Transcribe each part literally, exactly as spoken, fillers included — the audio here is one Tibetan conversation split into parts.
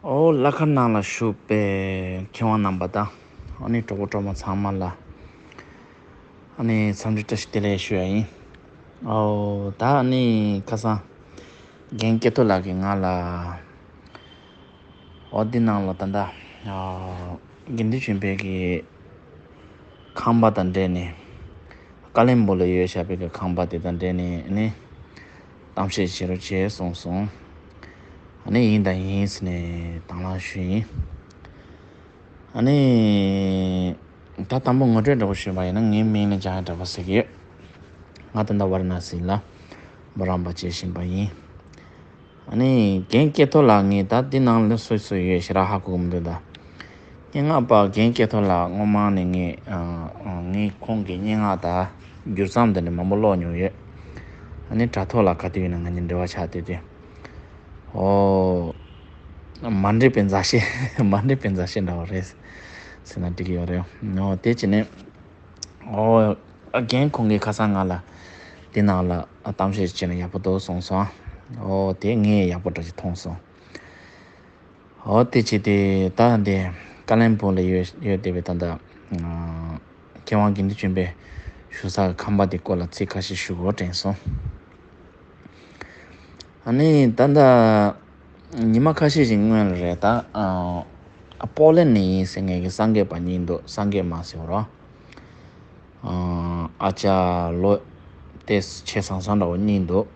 ཨོ་ལྷ་ཁང་ནང་ལ་བཞུགས་པའི་མཁས་དབང་རྣམ་པ་དང་ཨ་ནི་གྲོགས་པོ་གྲོགས་མོ་ཚང་མ་ལ་ཨ་ནི་འཚམས་འདྲི་བཀྲ་ཤིས་བདེ་ལེགས་ཞུ་ཡ་ཡིན། ཨོ་ད་ཨ་ནི་ཁ་སང་རྒན་སྐལ་རྡོར་ལགས་ཀྱིས་ང་ལ་ཨོ་འདི་ནང་ལ་ད་ལྟ་ཨ་དགེ་འདུན་ཆོས་འཕེལ་གྱི་ཁང་པ་དང་འབྲེལ་ནས་ཀ་ལོན་སྦུག་ལ་ཡོད་བཞག་པའི་གི་ཁང་པ་དེ་དང་འབྲེལ་ནས་ཨ་ནི་གཏམ་བཤད་བྱེད་རོགས་བྱེད་གསུངས་སོང་། ཨ་ནི་ཡིན་དང་ཡིན་ཟེར་ནས་དང་བླངས་ཞུས་ཡིན། ཨ་ནི་ད་དང་པོ་ངོ་སྤྲོད་འདྲ་པོ་ཞུས་པ་ཡིན་ན་ངའི་མིང་ལ་འཇམ་དབྱངས་གྲགས་པ་ཟེར་གྱི་ཡོད། ང་ད་ལྟ་ཝཱ་ར་ཎ་སི་ལ་འབུམ་རམས་པ་བྱེད་བཞིན་པ་ཡིན། ཨ་ནི་རྒན་སྐལ་རྡོར་ལགས་ངས་ད་འདི་ནང་ལ་སུ་སུ་ཡོད་ཞེ་དྲག་ཧ་གོ་གི་མི་འདུག་ད་སྙན་ངག་པ་རྒན་སྐལ་རྡོར་ལགས་སྔོན་མ་ནས་ངས་ཨ་ཨ་ངས་ཁོང་གི་སྙན་ངག་དང་བསྒྱུར་རྩོམ་དེ་འདྲ་མང་པོ་ཀློག་མྱོང་ཡོད། ཨ་ནི་དྲ་ཐོག་ལ་ག་དུས་ཡིན་ན་ང་གཉིས་འབྲེལ་བ་ཆགས་བསྡད་དུས། ཨོ། མ་འདྲེས་པའི་མཛའ་བཤེས། མ་འདྲེས་པའི་མཛའ་བཤེས་འདྲ་བོ་རེད་ཟེར་ན་འགྲིག་གི་ཡོད་རེད། ཨོ་དེ་བྱས་ནས། ཨོ། རྒན་ཁོང་གིས་ཁ་སང་ང་ལ་དེ་ནང་ལ་གཏམ་བཤད་བྱས་ན་ཡག་པོ་འདུག་གསུངས་སོང་། ཨོ་དེ་ངས་ཡག་པོ་འདྲ་ཞིག་མཐོང་སོང་། ཨོ་དེ་བྱས་ཏེ་ད་འདི་ཀ་ལོན་སྦུག་ལ་ཡོད་ཡོད་བསྡད་པའི་ད་ལྟ་མཁས་དབང་དགེ་འདུན་ཆོས་འཕེལ་བཞུགས་ས་ཁང་པ་དེ་སྐོར་ལ་ཚིག་ཁ་ཤས་ཞུ་དགོས་དྲན་སོང་། ཨ་ནི་ད་ལྟ་ཉི་མ་ཁ་ཤས་ཤིག་སྔོན་ལ་རེད་ད། ཨ་པོ་ལན་ནས་ཡིན་ཟེར་མཁན་གྱི་སངས་རྒྱས་པ་གཉིས་འདུག་སངས་རྒྱས་མ་ཟེར་བ་རོ། ཨ་ཅག་ལོ་ཏོག་ཙམ་ཆེ་སང་སང་འདྲ་བོ་གཉིས་འདུག་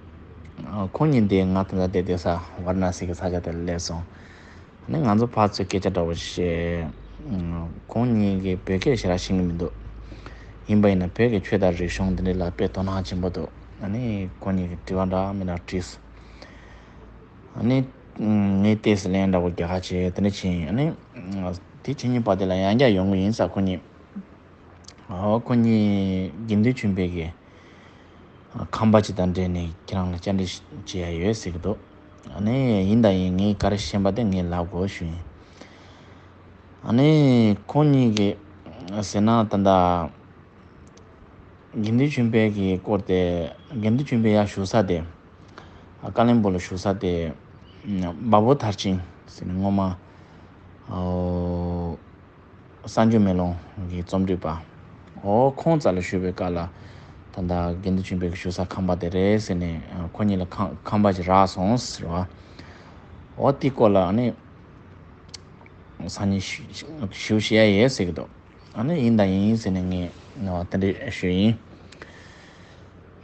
ཁོང་གཉིས་དེ་ང་ད་ལྟ་བསྡད་བསྡད་ས་ཝཱ་ར་ཎ་སི་གི་ས་ཆ་དེར་སླེབས་སོང་། ཨ་ནི་ང་ཚོ་ཕར་ཚུར་སྐད་ཆ་འདྲ་བོ་བཤད། ཁོང་གཉིས་ཀྱིས་བོད་སྐད་ཞེ་དྲག་ཤེས་ཀྱི་མི་འདུག་ཡིན་པ་ཡིན་ན་བོད་ཀྱི་ཆོས་དང་རིག་གཞུང་འདི་འདྲ་ལ་དཔེ་དོ་སྣང་ཆེན་པོ་འདུག་ཨ་ནི་ཁོང་གཉིས་ཀྱིས་དྲི་བ་འདྲ་མི་འདྲ་དྲིས། ཨ་ནི་ངས་ཏོག་ཙམ་ལན་འདྲ་བོ་རྒྱག་ཁ་བྱས་དེ་འདྲ་བྱས། ཨ་ནི་དེ་ཕྱི་ཉིན་པ་དེ་ལ་ཡང་བསྐྱར་ཡོང་གི་ཡིན་ས། ཁོང་གཉིས། ཨོ་ཁོ་གཉིས་དགེ་འདུན་ཆོས་འཕེལ་གྱི་ཁང་པ་ཅིག་དང་འབྲེལ་ནས་ཁྱེད་རང་ལ་བཅར་འདྲི་བྱེད་ཡ་ཡོད་ཟེར་གྱི་འདུག་ཨ་ནི་ཡིན་དང་ཡིན། ངས་ག་རེ་ཤེས་པ་དེ་ངས་ལབ་དགོས་ཞུས་ཡིན། ཨ་ནི་ཁོ་གཉིས་ཀྱིས་ཟེར་ན་ད་ལྟ་དགེ་འདུན་ཆོས་འཕེལ་གྱི་སྐོར་དེ། དགེ་འདུན་ཆོས་འཕེལ་ཡར་བཞུགས་ས་དེ། ཀ་ལོན་སྦུག་ལ་བཞུགས་ས་དེ། བ་བོ་མཐར་ཕྱིན་ཟེར་ནས་སྔོན་མ། ཨོ། གསར་འགྱུར་མེ་ལོང་གི་རྩོམ་སྒྲིག་པ། ཨོ་ཁོང་རྩ་ལ་བཞུགས་པའི་སྐབས་ལ། ད་ལྟ་དགེ་འདུན་ཆོས་འཕེལ་གྱི་བཞུགས་ས་ཁང་པ་དེ་རེད་ཟེར་ནས་ཁོ་གཉིས་ལ་ཁང་ཁང་པ་ཅིག་རག་སོང་ཟེར་བ། ཨོ་དེའི་སྐོར་ལ་ཨ་ནི། སང་ཉིན་ཞུ་ཞུ་བཤད་ཡས་ཟེར་གྱི་འདུག་ཨ་ནི་ཡིན་དང་ཡིན་ཟེར་ནས་ངས་དེ་འདྲ་ཞུས་ཡིན།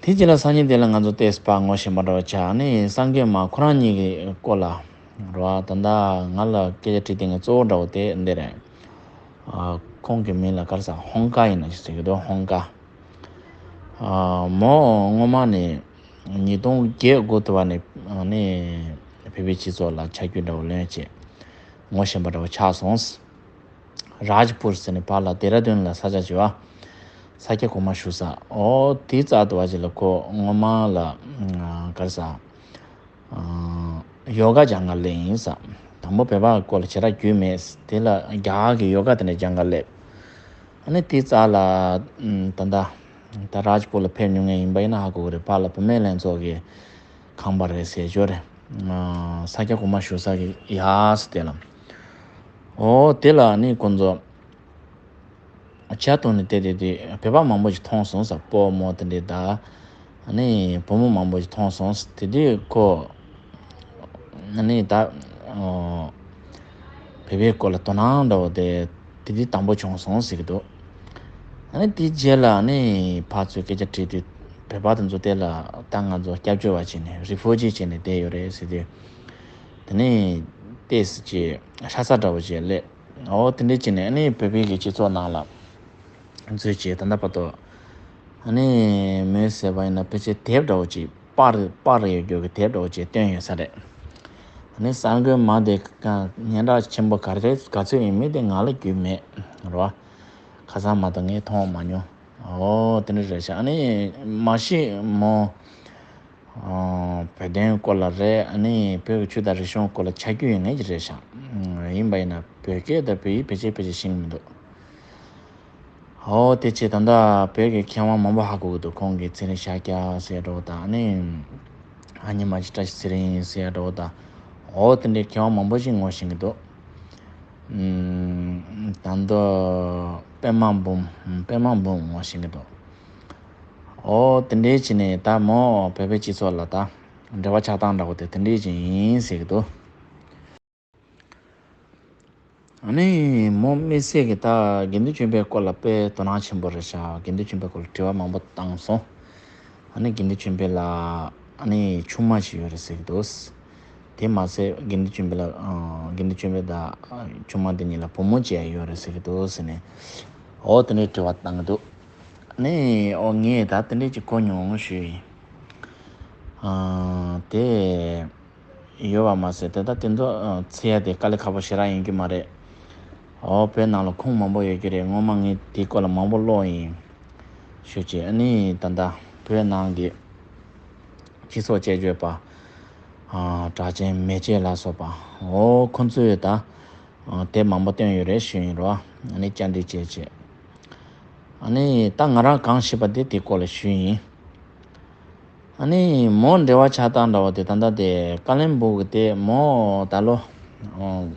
དེ་རྗེས་ལ་སང་ཉིན་དེ་ལ་ང་ཚོ་ཏོག་ཙམ་ཕར་ངོ་ཤེས་པ་འདྲ་བོ་ཆགས། ཨ་ནི་སངས་རྒྱས་མ་ཁོ་རང་གཉིས་ཀྱི་སྐོར་ལ་རོ། ད་ལྟ་ང་ལ་སྐད་ཆ་དྲིས་དེ་ངས་གཙོ་བོ་འདྲ་བོ་དེ་འདི་རེད། ཨ་ཁོང་གི་མིང་ལ་ག་རེ་ཟེར། ཧོང་ཀ་ཡིན་ན་ཅི་ཟེར་གྱི་འདུག་ཧོང་ཀ། ཨ་མོ་སྔོན་མ་ནས་ཉིས་སྟོང་བརྒྱད་དགུ་དུ་བ་ནས་ཨ་ནི་བོད་པའི་སྤྱི་ཚོགས་ལ་ཆ་རྒྱུས་འདྲ་བོ་ལོན་བྱས་ངོ་ཤེས་པ་འདྲ་བོ་ཆགས་སོང་། རཱཇ་པུར་ཟེར་ནས་ཕར་ལ་ལྡེ་ར་ལྡུན་ལ་ས་ཆ་ཅིག་ཡོད་པ། ས་སྐྱ་གོང་མ་བཞུགས་ས། ཨོ་དེའི་རྩ་དུ་བ་ཅིག་ལ་ཁོ་སྔོན་མ་ལ་ག་རེ་ཟེར། ཡོ་ག་སྦྱང་ག་སླེབས་ཡིན་ས། དང་པོ་བོད་པ་སྐོར་ལ་ཞེ་དྲག་རྒྱུས་མེད། དེ་ལ་རྒྱ་གར་གྱི་ཡོ་ག་དེ་འདྲ་སྦྱང་ག་སླེབས། ཨ་ནི་དེའི་རྩ་ལ་ད་ལྟ་ད་རཱཇ་པུར་ལ་ཕེབས་མྱོང་མཁན་ཡིན་པ་ཡིན་ན་ཧ་གོ་གི་རེད། ཕར་ལ་བུད་མེད་ལྷན་ཚོགས་ཀྱི་ཁང་པ་རེད་ཟེར་ཅོ་རེད། ས་སྐྱ་གོང་མ་བཞུགས་ས་གི་ཡ་ས་དེ་ལ། ཨོ་དེ་ལ་ནི་ཁོང་ཚོ་ཇ་འཐུང་ནས་བསྡད་བསྡད་དུས་བོད་པ་མང་པོ་ཞིག་མཐོང་སོང་ས། སྤོ་རྨོ་དེ་འདྲས་དང་། ཨ་ནི་བུ་མོ་མང་པོ་ཞིག་མཐོང་སོང་ས། དེ་དུས་ཁོ་ཨ་ནི་ད་ཨོ་བོད་པའི་སྐོར་ལ་དོ་སྣང་འདྲ་བོ་དེ་དེ་དུས་དང་པོ་བྱུང་སོང་ཟེར་གྱི་འདུག་ཨ་ནི་དེའི་རྗེས་ལ་ཨ་ནི་ཕར་ཚུར་སྐད་ཆ་དྲིས་དུས་བོད་པ་དེ་ཚོ་དེ་ལ་ད་ང་ཚོ་སྐྱབས་བཅོལ་བ་བྱས་ནས་རི་ཕུ་ཇི་བྱས་ནས་བསྡད་ཡོད་རེད་ཟེར་དུས། དེ་ནས་ཏོག་ཙམ་ཅིག་ཧྲ་ས་འདྲ་བོ་ཅིག་སླེབས། འོ་དེ་འདྲ་བྱས་ནས་ཨ་ནི་བོད་པའི་གི་སྤྱི་ཚོགས་ནང་ལ་འཛུལ་བྱས་ད་ལྟ་བར་དུ་ཨ་ནི་མོས་ཟེར་བ་ཡིན་ན་ཕལ་ཆེར་དེབ་འདྲ་བོ་ཅིག་པར་པར་ཡོད་རྒྱུ་གི་དེབ་འདྲ་བོ་ཅིག་བཏོན་ཡོད་ས་རེད། ཨ་ནི་གསར་འགོད་མ་དེ་སྙན་གྲགས་ཆེན་པོ་ག་རེ་ག་ཚོད་ཡིན་མིན་དེ་ང་ལ་རྒྱུས་མེད་རེད་བ། ཁ་སང་མ་གཏོགས་ངས་མཐོང་མ་མྱོང་། འོ་དེ་འདྲ་རེད་ཤག་ཨ་ནི་མ་གཞི་མོ། ཨ་བོད་དོན་སྐོར་ལ་རེད། ཨ་ནི་བོད་ཀྱི་ཆོས་དང་རིག་གཞུང་སྐོར་ལ་ཆ་རྒྱུས་ཡོད་མཁན་ཅིག་རེད་ཤག་ཡིན་པ་ཡིན་ན་བོད་སྐད་དང་བོད་ཡིག་ཕལ་ཆེར་ཕལ་ཆེར་ཤེས་ཀྱི་མི་འདུག་ཨོ་དེ་བྱས་ད་ལྟ་བོད་ཀྱི་མཁས་དབང་མང་པོ་ཧ་གོ་གི་འདུག་ཁོང་གིས་ཚེ་རིང་ཤཱཀྱ་ཟེར་འདྲ་བོ་དང་ཨ་ནི་ཨ་མྱེས་རྨ་ཆེན་བཀྲ་ཤིས་ཚེ་རིང་ཟེར་འདྲ་བོ་དང་ འོ་དེ་འདྲའི་མཁས་དབང་མང་པོ་ཞིག་ངོ་ཤེས་ཀྱི་འདུག། ཨམ། ད་ལྟ་པདྨ་འབུམ། པདྨ་འབུམ་ངོ་ཤེས་ཀྱི་འདུག། འོ་དེ་འདྲའི་བྱས་ནས་ད་མོ་བོད་པའི་སྤྱི་ཚོགས་ལ་ད་འབྲེལ་བ་ཆགས་སྟངས་འདྲ་བོ་དེ་དེ་འདྲའི་ཅིག་ཡིན་ཟེར་གྱི་འདུག། ཨ་ནི་མོ་དམིགས་བསལ་གྱི་ད་དགེ་འདུན་ཆོས་འཕེལ་སྐོར་ལ་དཔེ་དོ་སྣང་ཆེན་པོ་རེད་ཤག། དགེ་འདུན་ཆོས་འཕེལ་སྐོར་ལ་དྲི་བ་མང་པོ་བཏང་སོང་། ཨ་ནི་དགེ་འདུན་ཆོས་འཕེལ་ལ་ཨ་ནི་ཆུང་མ་ཞིག་ཡོད་རེད་ཟེར་གྱི་འདུག། དེ་མ་ཟད་དགེ་འདུན་ཆོས་འཕེལ་ལ་ཨ་དགེ་འདུན་ཆོས་འཕེལ་དང་ཆུང་མ་དེ་གཉིས་ལ་བུ་མོ་ཅིག་ཡང་ཡོད་རེད་ཟེར་གྱི་འདུག་ཟེར་ནས། འོ་དེ་འདྲའི་དྲི་བ་བཏང་གི་འདུག། ཨ་ནི་འོ་ངས་ད་དེ་འདྲའི་ཅིག་གོ་མྱོང་ཞུས་ཡིན། ཨ་དེ། ཡོད་པ་མ་ཟད་དེ་ད་དེ་ཚོ་ཨ་འཚོལ་ཡ་དེ་དཀའ་ལས་ཁག་པོ་ཞེ་དྲག་ཡིན་གྱི་མ་རེད། འོ་བོད་ནང་ལ་ཁུངས་མང་པོ་ཡོད་ཀྱི་རེད། སྔོན་མ་ངས་དེའི་སྐོར་ལ་མང་པོ་ཀློག་ཡིན། ཞུ་ཅེས་ཨ་ནི་ད་ལྟ་བོད་ནང་གི་སྤྱི་ཚོགས་དཔྱད་བརྗོད་པ། ཨ་གྲགས་ཅན་མེ་ལྕེ་ལ་སོགས་པ། འོ་ཁོ་ཚོས་ད་ཨ་དེབ་མང་པོ་བཏོན་ཡོད་རེད་ཞུས་ཡིན་རོ། ཨ་ནི་བཅར་འདྲི་བྱས་བྱས། ཨ་ནི་ད་ང་རང་གང་ཤེས་པ་དེ་དེའི་སྐོར་ལ་ཞུས་ཡིན། ཨ་ནི་མོ་འབྲེལ་བ་ཆགས་སྟངས་འདྲ་བ་དེ་ད་ལྟ་དེ་ཀ་བློན་སྦུག་གི་དེ་མོ་ད་ལོ་ཨ་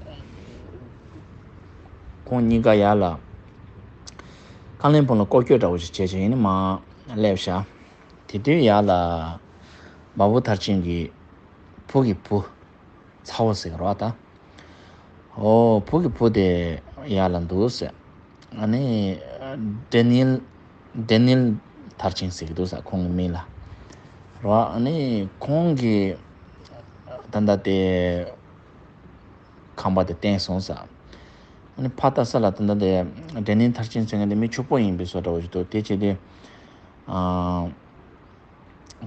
ཁོང་གཉིས་ཀ་ཡར་ལ་ཀ་བློན་སྦུག་ལ་སྐོར་སྐྱོད་འདྲ་བོ་ཞིག་བྱས་བྱས་ཡིན་ནི་མ་སླེབས་ཤག། དེ་དུས་ཡར་ལ་བ་བུ་མཐར་ཕྱིན་གྱི་བུ་གི་བུ་ཚ་བོ་ཟེར་གི་རོ་ད། ཨོ་བུ་གི་བུ་དེ་ཡར་ལ་འདུག་ཟེར། ཨ་ནི་ཌེ་ནིལ། ཌེ་ནིལ་མཐར་ཕྱིན་ཟེར་གི་འདུག་ཟེར་ཁོང་གི་མིང་ལ། རོ་ཨ་ནི་ཁོང་གི་ད་ལྟ་དེ་ཁང་པ་དེ་བསྟན་སོང་ཟེར། ཨ་ནི་ཕ་ལྟ་ས་ལ་ད་ལྟ་དེ་ཌེ་ནིལ་མཐར་ཕྱིན་ཟེར་མཁན་དེ་མི་ཕྱུག་པོ་ཡིན་པའི་བཟོ་འདྲ་བོ་ཞིག་འདུག། དེ་བྱས་ཏེ་ཨ།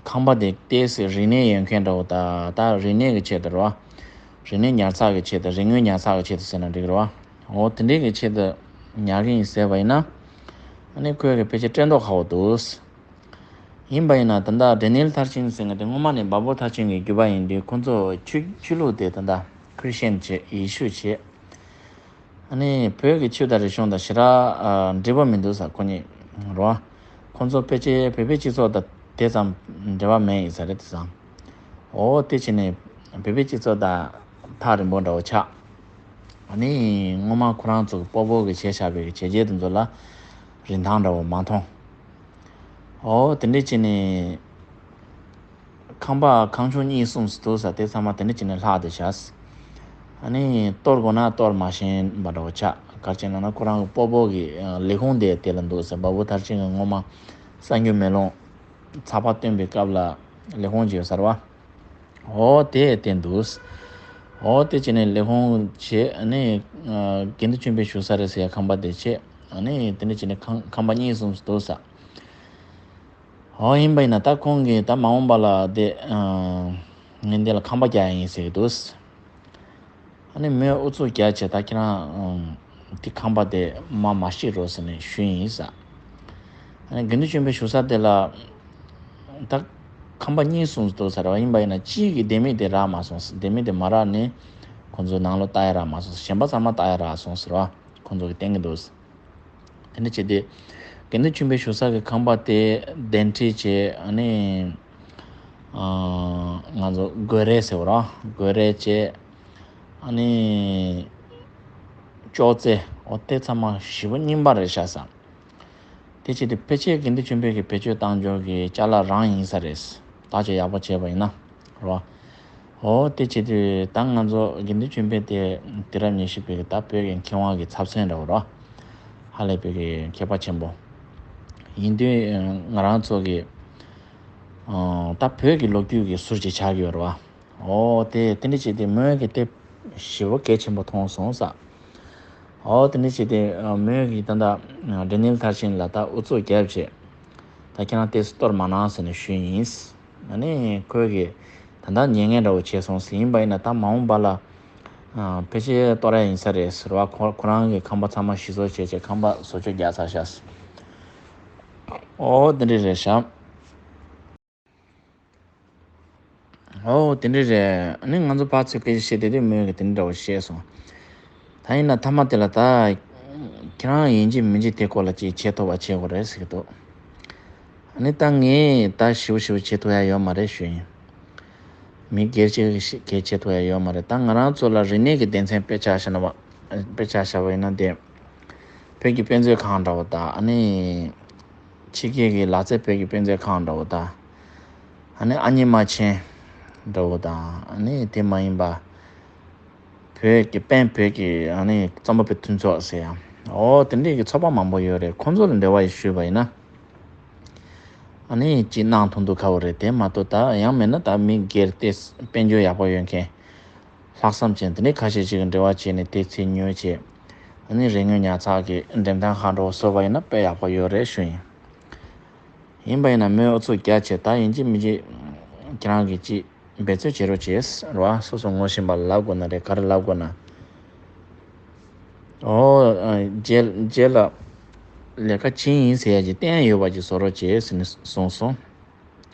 ཁང་པ་དེ་ཏོག་ཙམ་རིག་གནས་ཡོད་མཁན་འདྲ་བོ་ད་ད་རིག་གནས་ཀྱི་ཆེད་དུ་རོ། རིག་གནས་ཉར་ཚགས་ཀྱི་ཆེད་དུ་རིག་དངོས་ཉར་ཚགས་ཀྱི་ཆེད་དུ་ཟེར་ན་འགྲིག་རོ། འོ་དེ་འདྲའི་གི་ཆེད་དུ་ཉར་གི་ཡིན་ཟེར་བ་ཡིན་ན། ཨ་ནི་ཁོས་གི་ཕལ་ཆེར་སྤྲད་མདོག་ཁ་བོ་འདུག། ཡིན་པ་ཡིན་ན་ད་ལྟ་ཌེ་ནིལ་མཐར་ཕྱིན་ཟེར་མཁན་དེ་སྔོན་མ་ནས་བ་བུ་མཐར་ཕྱིན་གྱི་རྒྱུད་པ་ཡིན་དུས་ཁོ་ཚོ་ཆོས་ཆོས་ལུགས་དེ་ད་ལྟ་ཁྲི་སི་ཅན་བྱས་ཡེ་ཤུ་བྱས། ཨ་ནི་བོད་ཀྱི་ཆོས་དང་རིག་གཞུང་དང་ཞེ་དྲག་ཨ་འབྲེལ་བ་མི་འདུག་ཟེར་ཁོ་གཉིས་རོ། ཁོ་ཚོ་ཕལ་ཆེར་བོད་པའི་སྤྱི་ཚོགས་དང་དེ་ཙམ་འབྲེལ་བ་མེད་ཡིན་ས་རེད་དེ་ཙང་། འོ་དེ་བྱས་ནས་བོད་པའི་སྤྱི་ཚོགས་དང་ཐག་རིང་པོ་འདྲ་བོ་ཆགས། ཨ་ནི་སྔོན་མ་ཁོ་རང་ཚོ་གི་སྤོ་བོ་གི་བྱས་བཞག་པའི་གི་བྱས་རྗེས་དེ་ཚོ་ལ་རིན་ཐང་འདྲ་བོ་མ་མཐོང་། འོ་དེ་འདྲས་བྱས་ནས། ཁང་པ་གང་བྱུང་གཉིས་གསུམ་ཙམ་འདུག་ས་དེ་ཚང་མ་དེ་འདྲ་བྱས་ནས་ལྷག་བསྡད་བཞག། ཨ་ནི་གཏོར་དགོས་ན་གཏོར་མ་ཤེས་པ་འདྲ་བོ་ཆགས། ག་རེ་བྱས་ན་ན་ཁོ་རང་གི་སྤོ་བོ་གི་ལས་ཁུངས་དེ་དེ་ལ་འདུག་ས། བ་བུ་མཐར་ཕྱིན་གི་སྔོན་མ་གསར་འགྱུར་མེ་ལོང་ཚགས་པར་བཏོན་པའི་སྐབས་ལ་ལས་ཁུངས་ཅིག་ཡོད་ས་རེད་བ། འོ་དེ་དེ་འདུག། འོ་དེ་བྱས་ནས་ལས་ཁུངས་བྱས། ཨ་ནི་དགེ་འདུན་ཆོས་འཕེལ་བཞུགས་ས་རེད་ཟེར་ཡ་ཁང་པ་དེ་བྱས། ཨ་ནི་དེ་འདྲ་བྱས་ནས་ཁང་ཁང་པ་གཉིས་གསུམ་ཙམ་འདུག་ས། འོ་ཡིན་པ་ཡིན་ན་ད་ཁོང་གིས་ད་མ་འོངས་པ་ལ་དེ་ཨ་ངས་འདི་ལ་ཁང་པ་རྒྱག་ཡ་ཡིན་ཟེར་གི་འདུག། ཨ་ནི་མོས་ཨུ་ཚུགས་རྒྱག་བྱས། ད་ཁྱེད་རང་ཨ་དེ་ཁང་པ་དེ་མ་མ་བཤིག་རོགས་ཟེར་ནས་ཞུས་ཡིན་ས། ཨ་ནི་དགེ་འདུན་ཆོས་འཕེལ་བཞུགས་ས་དེ་ལ་ད་ཁང་པ་གཉིས་གསུམ་འདུག་ས་རེད་བ། ཡིན་པ་ཡིན་ན་གཅིག་གི་ལྡེ་མིག་དེ་རག་མ་སོང་། ལྡེ་མིག་དེ་མ་རག་ནས་ཁོང་ཚོ་ནང་ལོགས་ལྟ་ཡ་རག་མ་སོང་། གཞན་པ་ཚང་མ་ལྟ་ཡ་རག་སོང་ཟེར་བ་ཁོང་ཚོ་གིས་བསྟན་གི་འདུག། དེ་འདྲ་བྱས་ཏེ་དགེ་འདུན་ཆོས་འཕེལ་བཞུགས་ས་གི་ཁང་པ་དེ་གདན་ཁྲི་བྱས། ཨ་ནི་ཨ་ང་ཚོ་སྒོ་རས་ཟེར་བ་ར། སྒོ་རས་བྱས། ཨ་ནི་ཅོག་ཙེ་འོ་དེ་ཚང་མ་ཞེ་པོ་རྙིང་པ་རེད་ཤག་ས། དེ་བྱས་ཏེ་ཕལ་ཆེར་དགེ་འདུན་ཆོས་འཕེལ་གྱི་བེད་སྤྱོད་བཏང་འཇོག་གི་ཅ་ལག་རང་ཡིན་ས་རེད། བརྟག་དཔྱད་ཡག་པོ་བྱས་པ་ཡིན་ན་རོ། འོ་དེ་བྱས་ཏེ་ད་ང་ཚོ་དགེ་འདུན་ཆོས་འཕེལ་དེ་དུས་རབས་ཉི་ཤུ་པའི་གི་ད་བོད་ཀྱི་མཁས་དབང་གི་ཚབ་མཚོན་འདྲ་བོ་རོ། ཧ་ལས་པའི་གི་མཁས་པ་ཆེན་པོ་ཡིན་དུས་ང་རང་ཚོ་གི་ཨ་ད་བོད་ཀྱི་ལོ་རྒྱུས་ཀྱི་ཟུར་ཅིག་ཆགས་ཀྱི་ཡོད་རེད་བ། འོ་དེ་དེ་འདྲ་བྱས་ཏེ་མོས་གི་དེ་ཞེ་པོ་གལ་ཆེན་པོ་མཐོང་སོང་ས། འོ་དེ་འདྲ་བྱས་ཏེ་ཨ་མོས་གི་ད་ལྟ་ཌེ་ནིལ་མཐར་ཕྱིན་ལ་ད་ཨུ་ཚུགས་རྒྱབ་བྱས། ད་ཁྱེད་རང་ཏོག་ཙམ་གཏོར་མ་གནང་ཟེར་ནས་ཞུས་ཡིན། ཨ་ནི་ཁོས་གི་ད་ལྟ་ཉན་མཁན་འདྲ་བོ་བྱས་སོང་ཟེར། ཡིན་པ་ཡིན་ན་ད་མ་འོངས་པ་ལ་ཨ་ཕལ་ཆེར་གཏོར་ཡ་ཡིན་ས་རེད་ཟེར་བ། ཁོ་ཁོ་རང་གི་ཁང་པ་ཚང་མ་ཞིག་གསོ་བྱས་བྱས་ཁང་པ་བཟོ་བཅོས་རྒྱག་ཚར་ཤག། འོ་དེ་འདྲ་རེད་ཤག། ཨོ་དེ་འདྲ་རེད། ཨ་ནི་ང་ཚོ་ཕར་ཚུར་སྐད་ཆ་བཤད་བསྡད་དུས་མོས་གི་དེ་འདྲ་བ་བཤད་སོང་། ད་ཡིན་ན་མཐའ་མ་དེ་ལ་ད་ཁྱེད་རང་ཡིན་གཅིག་མིན་གཅིག་དེ་སྐོར་ལ་ཅིག་བྱེད་ཐུབ་པ་བྱེད་དགོས་རེད་ཟེར་གི་འདུག། ཨ་ནི་ད་ངས་ད་ཞིབ་ཞིབ་བྱེད་ཐུབ་ཡ་ཡོད་མ་རེད་ཞུ་ཡིན། མི་སྒེར་གཅིག་གིས་གལ་ཆེ་ཐུབ་ཡ་ཡོད་མ་རེད། ད་ང་རང་ཚོ་ལ་རིག་གནས་ཀྱི་སྡེ་ཚན་དཔེ་ཆ་བཞག་ན་བ། དཔེ་ཆ་བཞག་པ་ཡིན་ན་དེ། བོད་ཀྱི་དཔེ་མཛོད་ཁང་འདྲ་བོ་དང་ཨ་ནི། ཕྱི་རྒྱལ་གྱི་ལག་རྩལ་བོད་ཀྱི་དཔེ་མཛོད་ཁང་འདྲ་བོ་དང་། ཨ་ནི་ཨ་མྱེས་རྨ་ཆེན་འདྲ་བོ་དང་ཨ་ནི་དེ་མ་ཡིན་པ། བོད་ཀྱི་དཔེ་བོད་ཀྱི་ཨ་ནི་རྩོམ་པ་པོའི་མཐུན་ཚོགས་ཟེར་ཡ། འོ་དེ་འདྲས་ཀྱི་ཚོགས་པ་མང་པོ་ཡོད་རེད། ཁོང་ཚོ་ལ་འབྲེལ་བ་ཞུས་པ་ཡིན་ན། ཨ་ནི་ཅིག་གནང་ཐུབ་འདུག་ཁ་བོ་རེད། དེ་མ་གཏོགས་ད་ཡང་མེད་ན་ད་མི་སྒེར་དེ་དཔལ་འབྱོར་ཡག་པོ་ཡོད་མཁན། ལྷག་བསམ་ཅན་དེ་འདྲས་ཁ་ཤས་ཅིག་གི་འབྲེལ་བ་བྱས་ནས་དེ་ཚེ་ཉོས་བྱས། ཨ་ནི་རིག་དངོས་ཉར་ཚགས་ཀྱི་འགྲེམས་སྟོན་ཁང་འདྲ་བོ་བཟོས་པ་ཡིན་ན་དཔེ་ཡག་པོ་ཡོད་རེད་ཞུ་ཡིན། ཡིན་པ་ཡིན་ན་མོས་ཨུ་ཚུགས་རྒྱག་བྱས། ད་ཡིན་གཅིག་མིན་གཅིག་ཁྱེད་རང་གིས་ཅིག་འབད་རྩོལ་བྱེད་རོགས་བྱས་རོ། སོ་སོ་ངོ་ཤེས་པ་ལབ་དགོས་ན་རེད། ག་རེ་ལབ་དགོས་ན། ཨོ། རྗེས་རྗེས་ལ་ལས་ཀ་ཅི་ཡིན་ཟེར་ཡ་ཅིག་བསྟན་ཡ་ཡོད་པ་ཅིག་བཟོ་རོགས་བྱས་ཟེར་ནས་གསུངས་སོང་།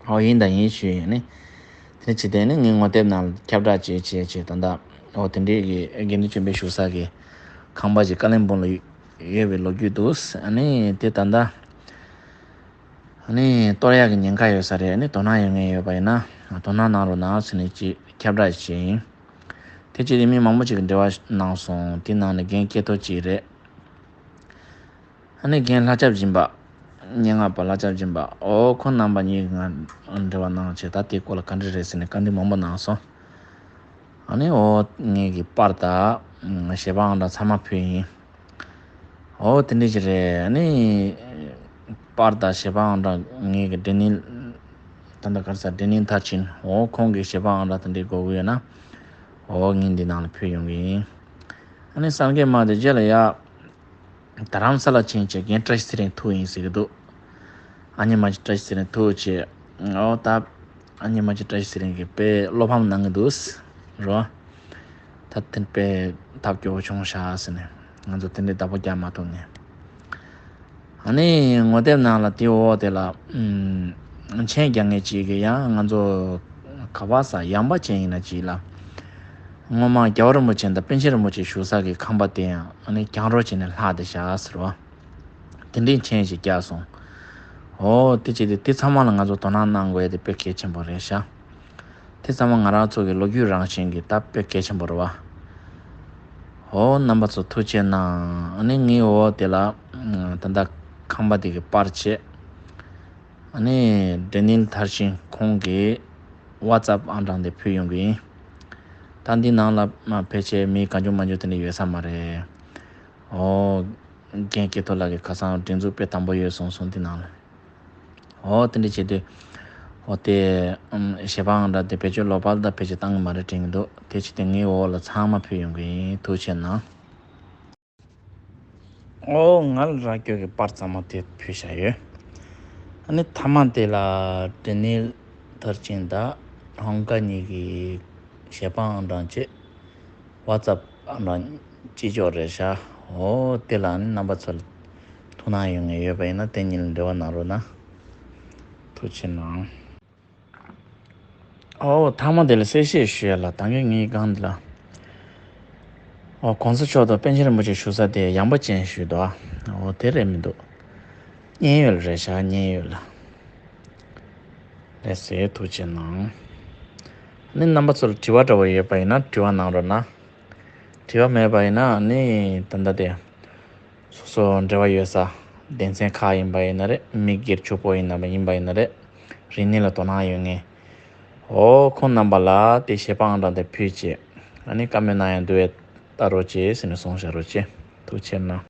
ཨོ་ཡིན་དང་ཡིན་ཞུས་ཡིན་ནི། དེ་ཕྱི་དེ་ནི་ངའི་ངོ་དེབ་ནང་ལ་ཁྱབ་བསྒྲགས་བྱས་བྱས་བྱས་ད་ལྟ། ཨོ་དེ་འདྲའི་གི་དགེ་འདུན་ཆོས་འཕེལ་བཞུགས་ས་གི་ཁང་པ་ཅིག་ཀ་ལིམ་པོང་ལ་ཡོད་པའི་ལོ་རྒྱུས་འདུག་ཨ་ནི་དེ་ད་ལྟ། ཨ་ནི་གཏོར་ཡག་གི་ཉེན་ཁ་ཡོད་ས་རེད། ཨ་ནི་དོ་སྣང་ཡོད་མཁན་ཡོད་པ་ཡིན་ན་དོ་སྣང་གནང་རོགས་གནང་ཟེར་ནས་ཅིག་ཁྱབ་བསྒྲགས་བྱས་ཡིན། དེ་ཅིག་དེ་མི་མང་པོ་ཅིག་གིས་འབྲེལ་བ་གནང་སོང་། དེ་ནང་ནས་རྒན་སྐལ་རྡོར་ཅིག་རེད། ཨ་ནི་རྒན་ལྷ་སྐྱབས་སྦྱིན་པ། སྙན་ངག་པ་ལྷ་སྐྱབས་སྦྱིན་པ། ཨོ་ཁོང་རྣམ་པ་གཉིས་ཀྱིས་ང་འབྲེལ་བ་གནང་བྱས། ད་དེའི་སྐོར་ལ་ག་འདྲ་རེད་ཟེར་ནས་བཀའ་འདྲི་མང་པོ་གནང་སོང་། ཨ་ནི་ཨོ་ངེད་ཀྱི་པར་དང་ཞལ་པར་ཨང་གྲངས་ཚང་མ་ཕུལ་ཡིན། ཨོ་དེ་འདྲ་ཅིག་རེད། ཨ་ནི་པར་དང་ཞལ་པར་ཨང་གྲངས་ངེད་ཀྱི་འབྲི་ནིལ། ད་ལྟ་ག་རེ་ཟ། འབྲི་ནིལ་མཐར་ཕྱིན། ཨོ་ཁོང་གི་ཞལ་པར་ཨང་གྲངས་དེ་འདྲའི་དགོས་ཀྱི་ཡོད་ན། ཨོ་ངས་འདི་ནང་ལ་ཕུལ་ཡོང་གི་ཡིན། ཨ་ནི་སངས་རྒྱས་མ་དེ་རྗེས་ལ་ཡ། རྡ་རམ་ས་ལ་ཕྱིན་བྱས་རྒན་བཀྲ་ཤིས་ཚེ་རིང་ཐུག་ཡིན་ཟེར་གྱི་འདུག་ཨ་མྱེས་རྨ་ཆེན་བཀྲ་ཤིས་ཚེ་རིང་ཐུག་བྱས། ཨོ་ད། ཨ་མྱེས་རྨ་ཆེན་བཀྲ་ཤིས་ཚེ་རིང་གིས་དཔེ་བློ་ཕམ་གནང་གི་འདུག་རོ། ད་དེ་དཔེ་ཐབས་སྐྱོ་བོ་བྱུང་ཤག་ཟེར་ནས། ང་ཚོ་དེ་འདྲའི་བདག་པོ་རྒྱག་མ་ཐུབ་ནས། ཨ་ནི་ངོ་དེབ་ནང་ལ་དེའི་འོག་དེ་ལ། ཨམ། མཆན་རྒྱག་མཁན་ཅིག་གིས་ཡང་ང་ཚོ་ག་པར་ཟ་ཡངས་པ་ཅན་ཡིན་ན་ཅིག་ལ། སྔོན་མ་རྒྱལ་བ་རིན་པོ་ཆེ་དང་པཎ་ཆེན་རིན་པོ་ཆེ་བཞུགས་ས་གི་ཁང་པ་དེ་ཡང་ཨ་ནི་གྱང་རོ་བྱས་ནས་ལྷག་བསྡད་ཤག་ཟེར་བ། དེ་འདྲའི་མཆན་ཞིག་བརྒྱབ་སོང་། འོ་དེ་བྱས་ཏེ་དེ་ཚང་མ་ལ་ང་ཚོ་དོ་སྣང་གནང་དགོས་ཡ་དེ་དཔེ་གལ་ཆེན་པོ་རེད་ཤག་དེ་ཚང་མ་ང་རང་ཚོ་གི་ལོ་རྒྱུས་རང་བཞིན་གྱི་ད་དཔེ་གལ་ཆེན་པོ་རེད་བ། འོ་རྣམ་པ་ཚོ་ཐུགས་རྗེ་གནང་། ཨ་ནི་ངའི་འོ་དེ་ལ་ད་ལྟ་ཁང་པ་དེ་གི་པར་བྱས། ཨ་ནི་འབྲི་ནིལ་མཐར་ཕྱིན་ཁོང་གི་ཝ་ཙབ་ཨང་གྲངས་དེ་ཕུལ་ཡོང་གི་ཡིན། ད་འདི་ནང་ལ་མ་ཕལ་ཆེར་མི་གང་བྱུང་མང་བྱུང་དེ་འདྲ་ཡོད་ས་མ་རེད། ཨོ། རྒན་སྐལ་རྡོར་ལགས་ཀྱིས་ཁ་སང་སྒྲིག་འཛུགས་དཔེ་དམ་པོ་ཡོད་གསུངས་སོང་འདི་ནང་ལ། ཨོ་དེ་འདྲ་བྱས་དུས། ཨོ་དེ། ཨམ། ཞལ་པར་ཨང་གྲངས་དེ་བེད་སྤྱོད་ལོག་པ་ལ་ད་བེད་སྤྱོད་བཏང་གི་མ་རེད་དྲན་གྱི་འདུག་དེ་བྱས་ཏེ་ངའི་འོག་ལ་ཚང་མ་ཕུལ་ཡོང་གི་ཡིན། ཐུགས་རྗེ་གནང་། ཨོ་ང་ལ་རག་རྒྱུ་གི་པར་ཚང་མ་དེ་ཕུལ་བཞག་ཡོད། ཨ་ནི་མཐའ་མ་དེ་ལ་འབྲི་ནིལ་མཐར་ཕྱིན་དང་ཧོང་ཀ་གཉིས་ཀྱི་ཞལ་པར་ཨང་གྲངས་བཅས། ཝ་ཙབ་ཨང་གྲངས་གཅིག་ལྕོགས་རེད་ཤག་འོ་དེ་ལ་ནི་རྣམ་པ་ཚོ་ལ་ཐུགས་སྣང་ཡོད་མཁན་ཡོད་པ་ཡིན་ན་དེ་གཉིས་ལ་འབྲེལ་བ་གནང་རོགས་གནང་། ཐུགས་རྗེ་གནང་། ཨོ་མཐའ་མ་དེ་ལ་གསལ་བཤད་ཞུ་ཡ་ལ་ད་གིན་ངའི་སྒང་འདི་ལ། ཨོ་གོང་ས་མཆོག་དང་པཎ་ཆེན་རིན་པོ་ཆེ་བཞུགས་ས་དེ་ཡངས་པ་ཅན་ཞུས་འདུག་ཨོ་དེ་རེད་མི་འདུག་མཉན་ཡོད་རེད་ཤག་མཉན་ཡོད་ལ། ལགས་སེ་ཐུགས་རྗེ་གནང་། ནི་རྣམ་པ་ཚོར་དྲི་བ་འདྲ་བོ་ཡོད་པ་ཡིན་ན་དྲི་བ་གནང་རོགས་གནང་། དྲི་བ་མེད་པ་ཡིན་ན་ནི་ད་ལྟ་དེ། སོ་སོ་འབྲེལ་བ་ཡོད་ས། སྡེ་ཚན་ཁག་ཡིན་པ་ཡིན་ན་རེད། མི་སྒེར་ཕྱུག་པོ་ཡིན་ན་ཡིན་པ་ཡིན་ན་རེད། རིག་གནས་ལ་དོ་སྣང་ཡོད་མཁན། ཨོ་ཁོང་རྣམ་པ་ལ་དེ་ཞལ་པར་ཨང་གྲངས་དེ་ཕུལ་བྱས། ཨ་ནི་བཀའ་མོལ་གནང་ཡ་འདུག་པས་ལྟ་རོགས་བྱེད་ཟེར་ནས་གསུངས་བཞག་རོགས་བྱེད། ཐུགས་རྗེ་གནང་།